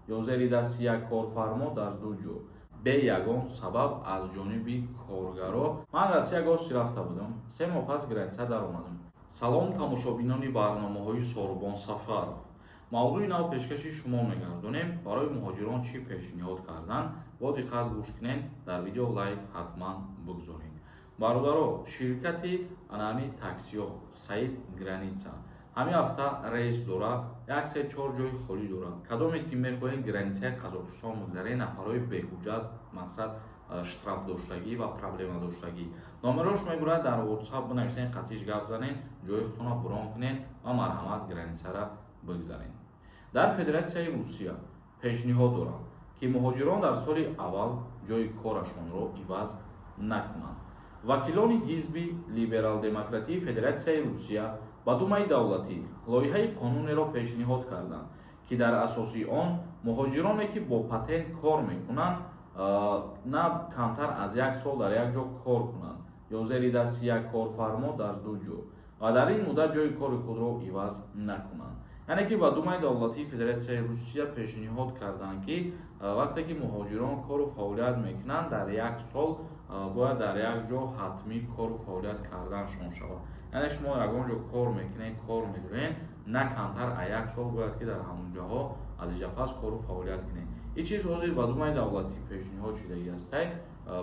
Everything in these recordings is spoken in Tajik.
Ё зери дасти як корфармо дар ду ҷо бе ягон сабаб аз ҷониби коргаро. Ман Россия гости рафта будам, 3 моҳ пас граница даромадам. Салом, тамошобинони барномаҳои Сорбон Сафаров. Мавзӯи нав пешкаши шумо мегардонем. Барои муҳоҷирон чӣ пешниҳод кардан, бо диққат гӯш кунед. Дар видео лайк ҳатман бигзоред. Бародаро, ширкати анами таксиҳо «Саид Граница» ҳамин ҳафта рейс дора, як, се, чор ҷои холӣ дорад. Кадоме ки мехоҳед границаи Қазоқистон бигзаред, нафарҳои беҳуҷҷат, мақсад, штраф доштагӣ ва проблема доштагӣ, номерош мебурад. Дар WhatsApp бинависен, қатиш гап занен, ҷои худтона бронь кунен ва марҳамат, границара бигзарен. Дар Федератсияи Русия пешниҳод дорам, ки муҳоҷирон дар соли аввал ҷои корашонро иваз накунанд. Вакилони ҳизби Либерал-демократии Федератсияи Русия ба Думаи давлатӣ лоиҳаи қонунеро пешниҳод карданд, ки дар асоси он муҳоҷироне, ки бо патент кор мекунанд, на камтар аз як сол дар як ҷо кор кунанд ё зери дасти як корфармо дар ду ҷо ва дар ин муддат ҷои кори худро иваз накунанд. Яъне ки ба Думаи давлатии Федератсияи Русия пешниҳод карданд, ки вақте ки муҳоҷирон кору фаъолият мекунанд, дар як сол бояд дар як ҷо ҳатмӣ кору фаъолият карданшон шавад. Яъне шумо ягон ҷо кор мекунед, кор медоред, на камтар аз як сол бояд ки дар ҳамон ҷоҳо аз иҷа пас кору фаъолият кунед. Ин чиз ҳозир ба Думаи давлатӣ пешниҳод шудагӣ астай.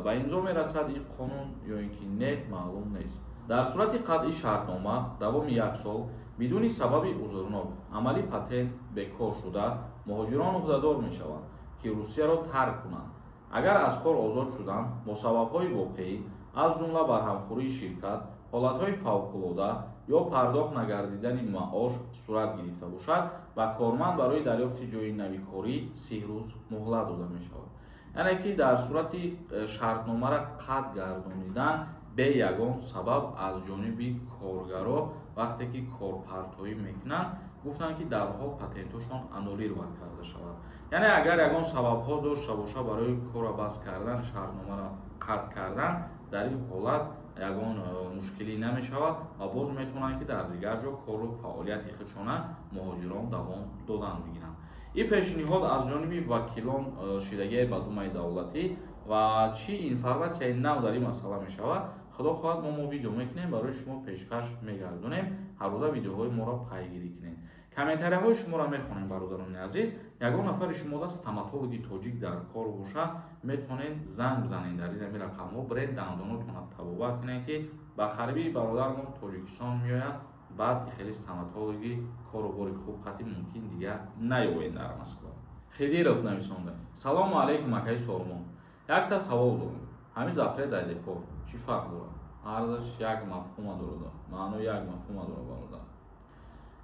Ба имзо мерасад ин қонун ё ин ки не, маълум нест. Дар сурати қатъи шартнома давоми як сол бидуни сабаби узрнок амали патент бекор шуда, муҳоҷирон ӯҳдадор мешаванд, ки Русияро тарк кунанд. Агар аз кор озод шудан бо сабабҳои воқеӣ, аз ҷумла барҳамхӯрии ширкат, ҳолатҳои фавқулода ё пардохт нагардидани маош сурат гирифта бошад, ба корманд барои дарёфти ҷои нави корӣ 30 рӯз муҳлат дода мешавад. Яъне ки дар сурати шартномаро қатъ гардонидан бе ягон сабаб аз ҷониби коргаро, вақте ки корпартоӣ мекунанд, гуфтанд, ки дарҳол патентҳошон аннулировать карда шавад. Яъне агар ягон сабабҳо дошта боша барои корро бас кардан, шартномаро қатъ кардан, дар ин ҳолат ягон мушкилӣ намешавад ва боз метавонанд, ки дар дигар ҷо кору фаъолияти худшона муҳоҷирон давом додан мегиранд. Ин пешниҳод аз ҷониби вакилон шидагие ба Думаи давлатӣ ва чӣ информатсияи нав дар ин масъала мешавад, худо хоҳад, мо видео мекунем, барои шумо пешкаш мегардонем. Ҳаррӯза видеоҳои моро пайгирӣ кунед, комментарияҳои шуморо мехонем. Бародарони азиз, ягон нафари шумода стоматологи тоҷик дар кор боша, метавонед занг бизанед дар ин рақамҳо, биред, дандонотонро табобат кунед, ки ба қариби бародармон Тоҷикистон меояд. Баъд хеле стоматологи кору бори хуб қатъи мумкин дигар наёбед дар Москва. Хидиров нависонда: «Салому алейкум, акаи Сормон, якта савол дорам. Ҳамин запрет дар депорт чӣ фарқ дорад?» Ҳардаш як мафҳума дорад, маъно як мафҳума дорад, бародар.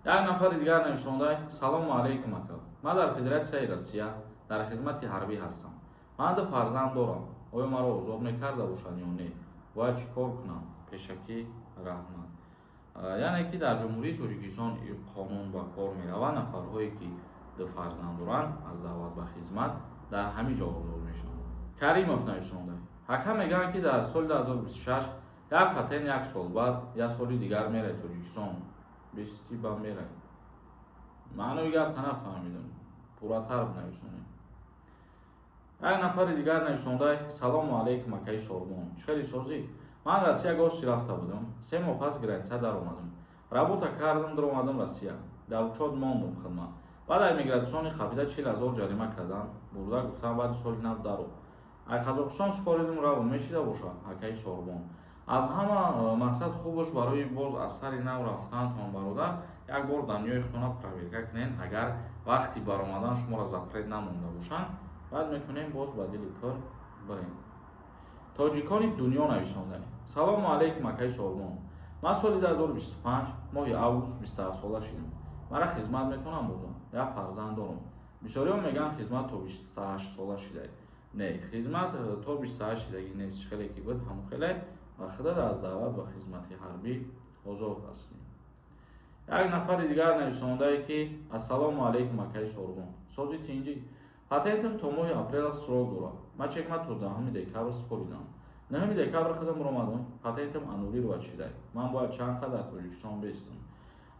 Як нафари дигар нависонда: «Салому алейкум, ака, ман дар Федератсияи Россия дар хизмати ҳарбӣ ҳастам. Ман ду фарзанд дорам. Оё маро озод мекарда бошанд ё не? Бояд чӣ кор кунам? Пешакӣ раҳмат». Яъне ки дар Ҷумҳурии Тоҷикистон ин қонун ба кор меравад. Нафарҳое, ки ду фарзанд доранд, аз даъват ба хизмат дар ҳамин ҷо озод мешаванд. Каримов нависонда: «Ҳакам, мегӯянд, ки дар соли 2026 як патент як сол, баъд як соли дигар мерай Тоҷикистон бести ба мерай». Маънои гапта нафаҳмидам, пурратар бинависонем. Як нафари дигар нависонда: «Салому алейкум, акаи Сорбон, чӣ хеле созӣ? Ман Россия гости рафта будам, 3 моҳ пас граница даромадам, работа кардам, даромадам Россия, дар учёт мондум хидмат. Баъд ай миграционный қапида 40 000 ҷарима кардам, бурда гуфтам, баъди соли нав даро. Ай Қазоқистон супоридум, раво мешида боша, акаи Сорбон?» Аз ҳама мақсад хубаш барои боз аз сари нав рафтантон, бародар, як бор данные худтона проверка кунед. Агар вақти баромадан шуморо запрет намонда бошанд, баъд мекунем, боз ба дили пур бирем. Тоҷикони дунё нависонда: «Салому алейкум, акаи Сорбон, ман соли 2025 моҳи август 27 сола шидам. Мара хизмат метавонам бурдам? Як фарзанд дорам. Бисёриҳо мегӯянд, хизмат то 28 сола шидай». Не, хизмат то 28 шидагӣ нест. Чӣ хеле ки буд, ҳамон хеле ва худат аз даъват ба хизмати ҳарбӣ озод ҳастӣ. Як нафари дигар нависондае, ки: «Ассалому алейкум, акаи Сорбон, сози, тинҷӣ? Патентам то моҳи апрела срок дорад. Ман чекма то 10 декабр супоридам. 9 декабр худам омадам, патентам аннулировать шидай. Ман бояд чанд қадр дар Тоҷикистон бестам?»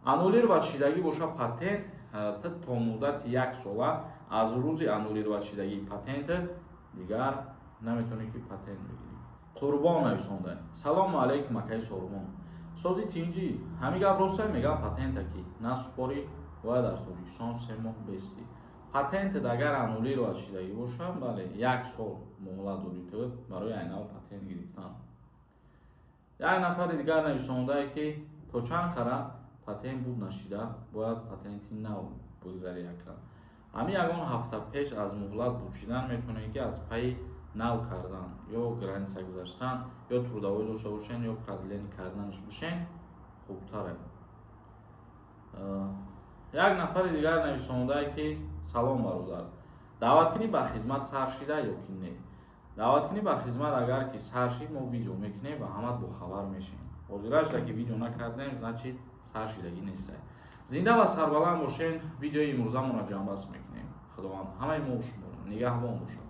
Аннулировать шидагӣ боша патент, то муддати як сола Аз рӯзи аннулировать шидагии патентат дигар наметавонӣ, ки патент бигирӣ. Қурбон нависонда: «Салому алайкум, акаи Сорбон, сози, тинҷӣ? Ҳамин гап росте, мегам, патента ки насупорӣ, бояд дар Тоҷикистон 3 моҳ бестӣ. Патентат агар аннулировать шидагӣ бошад, бале, як сол муҳлат дорӣ ту барои айнав патент гирифтан». Як нафари дигар нависондае, ки то чанд қара патент буд нашида, бояд патенти нав бигзарӣ? Ака, ҳамин ягон ҳафта пеш аз муҳлат буд шидан метавонед, ки аз пайи нав кардан ё граница гузаштан, ё трудовой дошта бошен, ё продление карданаш бошен, хубтаре. Як нафари дигар нависондае, ки «Салом, бародар, даъваткунӣ ба хизмат сар шида ё ки не?» Даъваткунӣ ба хизмат агар ки сар шид, мо видео мекунем ва ҳамат бохабар мешем. Ҳозирашда ки видео накардем, значит, сар шидагӣ неста. Зинда ва сарбаланд бошен. Видеои имрӯзамонро ҷамъбаст мекунем. Худованд ҳамаи мо шуморо нигаҳбон бошад.